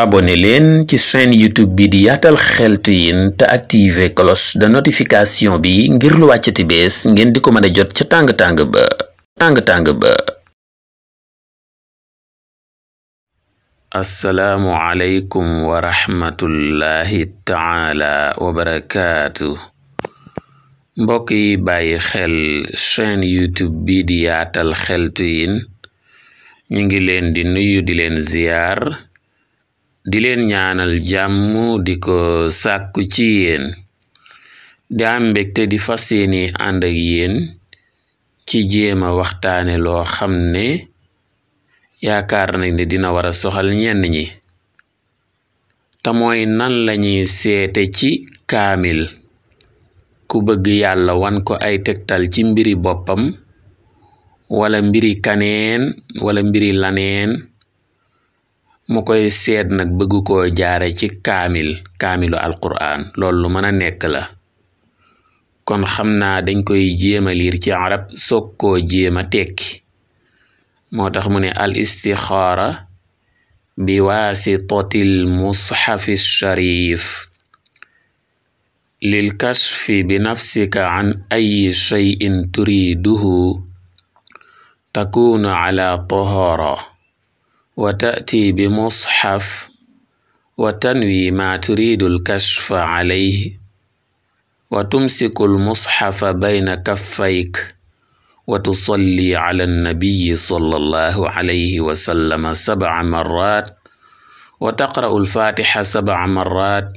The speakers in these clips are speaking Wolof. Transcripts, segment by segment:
abonné leen ci chaîne YouTube bi di Yaatal Xeltu Yin te activer cloche de notification bi ngir lu wàccati bees ngeen di ko mën a jot ca tàng-tàng ba. assalaamu aleykum wa rahmatullahi taala wa barakaatu. mbokk yi bàyyi xel chaîne YouTube bi di Yaatal Xeltu Yin ñu ngi leen di nuyu di leen ziyaar di leen ñaanal jàmm di ko sàkku ci yéen di am mbégte di fas yéene ànd ak yéen ci jéema waxtaane loo xam ne yaakaar nañ ne dina war a soxal ñenn ñi te mooy nan lañuy seete ci kaamil ku bëgg yàlla wan ko ay tegtal ci mbiri boppam wala mbiri kaneen wala mbiri laneen mu koy seet nag bëgg koo jaare ci kaamilu alquraan loolu lu mën a nekk la kon xam naa dañ koy jéema liir ci arab soog koo jéema tekki moo tax mu ne al istixaara bi waasitatil mushafi sharif lil kashfi bi nafsika an ayi shay'in turiduhu takunu ala tahara wa ta'ti bi mushaf wa tanwi ma turidu al kashfa alayhi wa tumsiku al mushafa bayna kaffayk wa tusalli ala nabiyi sallallahu alayhi wa sallam 7 marrat wa taqra'u al-fatiha 7 marrat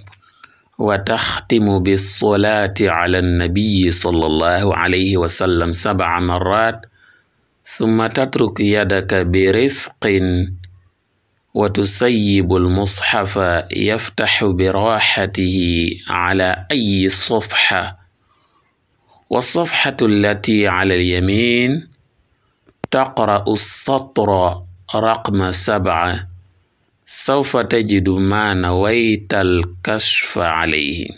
wa taxtimu bis-salati ala nabiyi sallallahu alayhi wa sallam 7 marrat thumma tatruk yadaka bi rifqin wa tusayyibu al-mushafa yaftahu bi raahatihi ala ayyi safha والصفحة التي على اليمين تقرأ السطر رقم 7 سوف تجد ما نويت الكشف عليه.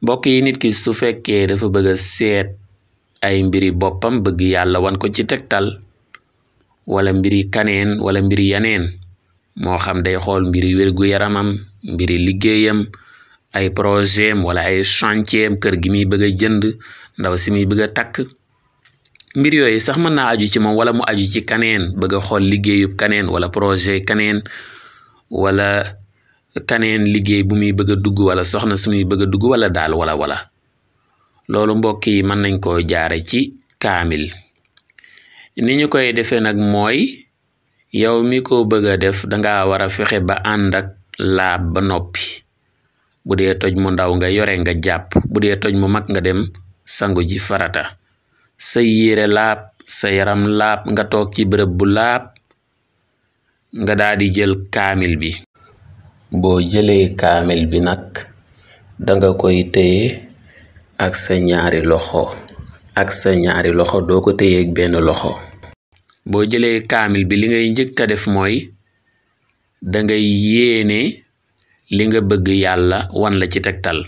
mbokk yi nit ki su fekkee dafa bëgg a seet ay mbiri boppam bëgg yàlla wan ko ci tegtal wala mbiri kaneen wala mbiri yaneen moo xam day xool mbiri wérgu yaramam mbiri liggéeyam ay projet wala ay chantier kër gi muy bëgg a jënd ndaw si muy bëgg a takk mbir yooyu sax mën naa aju ci moom wala mu aju ci kaneen bëgg a xool liggéeyub kaneen wala projet kaneen wala kaneen liggéey bu muy bëgg a dugg wala soxna su muy bëgg a dugg wala daal wala loolu mbokk yi mën nañ koo jaare ci kaamil ni ñu koy defee nag mooy yow mi ko bëgg a def danga war a fexe ba ànd ak laab ba noppi bu dee toj mu ndaw nga yore nga jàpp bu dee toj mu mag nga dem sangu ji farata sa yére laab sa yaram laab nga toog ci bërëb bu laab nga daldi jël kaamil bi boo jëlee kaamil bi nag danga koy téye ak sa ñaari loxo doo ko téye ak benn loxo boo jëlee kaamil bi li ngay njëkk a def mooy dangay yéene li nga bëgg yàlla wan la ci tegtal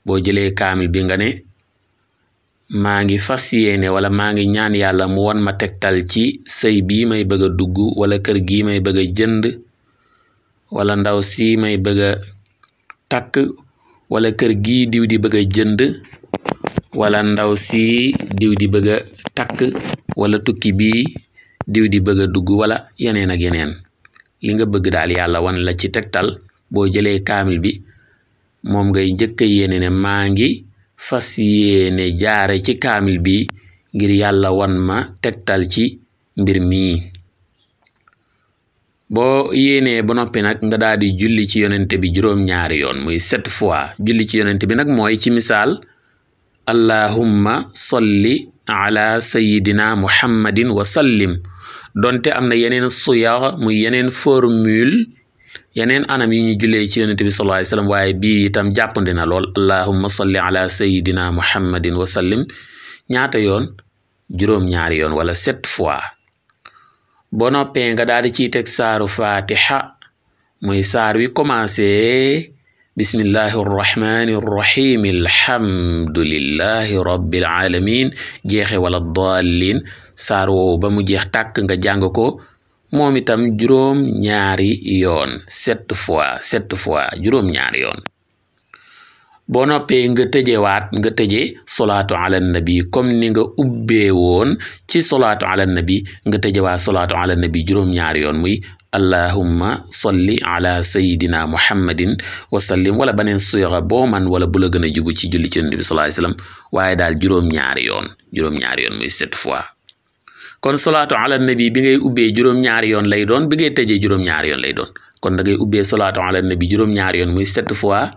boo jëlee kaamil bi nga ne maa ngi fas yéene wala maa ngi ñaan yàlla mu wan ma tegtal ci sëy bii may bëgg a dugg wala kër gii may bëgg a jënd wala ndaw si may bëgg a takk wala kër gii diw di bëgg a jënd wala ndaw si diw di bëgg a takk wala tukki bii diw di bëgg a dugg wala yeneen ak yeneen li nga bëgg daal yàlla wan la ci tegtal boo jëlee kaamil bi moom ngay njëkk a yéene ne maa ngi fas yéene jaare ci kaamil bi ngir yàlla wan ma tegtal ci mbir mii boo yéenee ba noppi nag nga daal di julli ci yonente bi juróom-ñaari yoon muy 7 fois julli ci yonente bi nag mooy ci misaal allahumma salli ala sayyidina muhammadin wa sallim donte am na yeneen suya muy yeneen formule yeneen anam yi ñu jullee ci yonent bi sallallahu alayhi wasallam waaye bii itam jàppandi na lool allahumma salli ala sayyidina muhammadin wa sallim ñaata yoon juróom-ñaari yoon wala 7 fois boo noppee nga daal di ciy teg saaru fatiha muy saar wi commencé bismillahi rrahmani rrahim alhamdulillahi rabbil alamin jeexe wala dallin saar woowu ba mu jeex tàkk nga jàng ko moom itam juróom-ñaari yoon 7 fois juróom-ñaari yoon boo noppee nga tëje solaatu ala nabi comme ni nga ubbee woon ci solaatu ala nabi nga tëjewaat solaatu ala nabi juróom-ñaari yoon muy allahumma salli ala sayidina muhammadin wa sallim wala baneen suyoxa boo man wala bu la gën a jubu ci julli ci yonent bi sallallahu alayhi wasallam waaye daal juróom-ñaari yoon muy 7 fois kon solaatu ala nabi bi ngay ubbee juróom-ñaari yoon lay doon bi ngay tëjee juróom-ñaari yoon lay doon kon da ngay ubbee solaatu ala nabi juróom-ñaari yoon muy 7 fois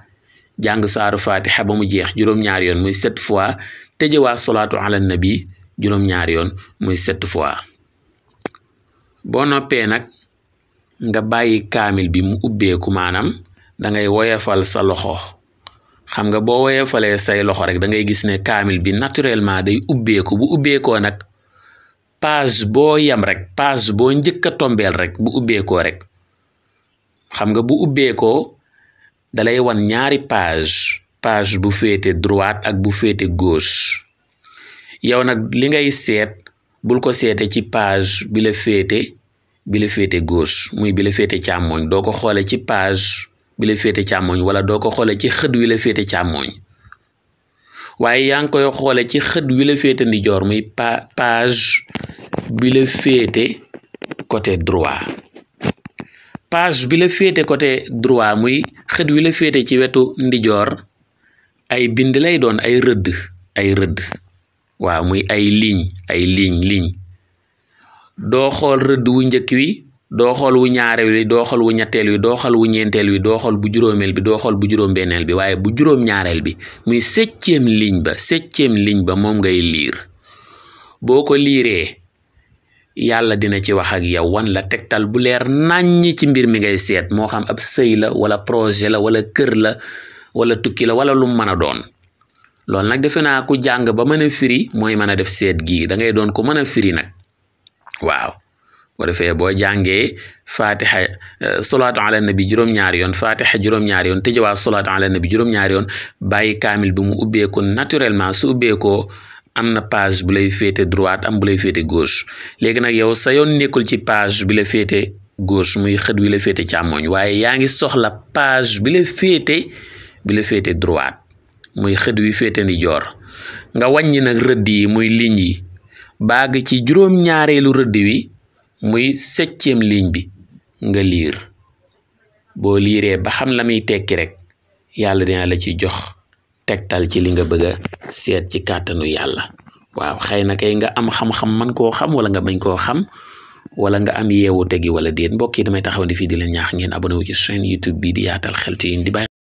jàng saaru fatiha ba mu jeex juróom-ñaari yoon muy 7 fois tëjewaa solaatu ala nabi juróom-ñaari yoon muy 7 fois boo noppee nag nga bàyyi kaamil bi mu ubbeeku maanaam da ngay woyefal sa loxo xam nga boo woyefalee say loxo rek da ngay gis ne kaamil bi naturellement day ubbeeku bu ubbeekoo nag page boo yam rek page boo njëkk a tombeel rek bu ubbeekoo rek xam nga bu ubbeekoo dalay wan ñaari page bu féete droite ak bu féete gauche yow nag li ngay seet bul ko seete ci page bi la féete gauche muy bi la féete càmmoñ doo ko xoole ci page bi la féete càmmoñ wala doo ko xoole ci xët wi la féete càmmoñ waaye yaa ngi koy xoole ci xët wi la féete ndijoor muy page bi la féete côté droit page bi la féete côté droit muy xët wi la féete ci wetu ndijoor ay bind lay doon ay rëdd waaw muy ay ligne doo xool rëdd wu njëkk wi doo xool wu ñaareel wi doo xool wu ñetteel wi doo xool wu ñeenteel wi doo xool bu juróomeel bi doo xool bu juróom-benneel bi waaye bu juróom-ñaareel bi muy 7e ligne ba moom ngay liir boo ko liiree yàlla dina ci wax ak yow wan la tegtal bu leer naññ ci mbir mi ngay seet moo xam ab sëy la wala projet la wala kër la wala tukki la wala lu mën a doon loolu nag defe naa ku jàng ba mën a firi mooy mën a def seet gii da ngay doon ko mën a firi nag waaw boo defee boo jàngee fatiha solaatu ala nabi juróom-ñaari yoon fatiha juróom-ñaari yoon tëjëwaat solaatu ala nabi juróom-ñaari yoon bàyyi kaamil bi mu ubbeeku naturellement su ubbeekoo am na page bu lay féete droite am bu lay féete gauche léegi nag yow sa yoon nekkul ci page bi la féete gauche muy xët wi la féete càmmoñ waaye yaa ngi soxla page bi la féete droite muy xët wi féete ndijoor nga wàññi nag rëdd yi muy ligne yi baag ci juróom-ñaareelu rëdd wi muy 7e ligne bi nga liir boo liiree ba xam la muy tekki rek yàlla dina la ci jox tegtal ci li nga bëgg a seet ci kàttanu yàlla waaw xëy na kay nga am xam-xam man koo xam wala nga bañ koo xam wala nga am yeewu tegi wala déet mbokk yi damay taxaw di fii di leen ñaax ngeen abonné wu ci chaîne YouTube bi di Yaatal Xeltu yi di bàyyi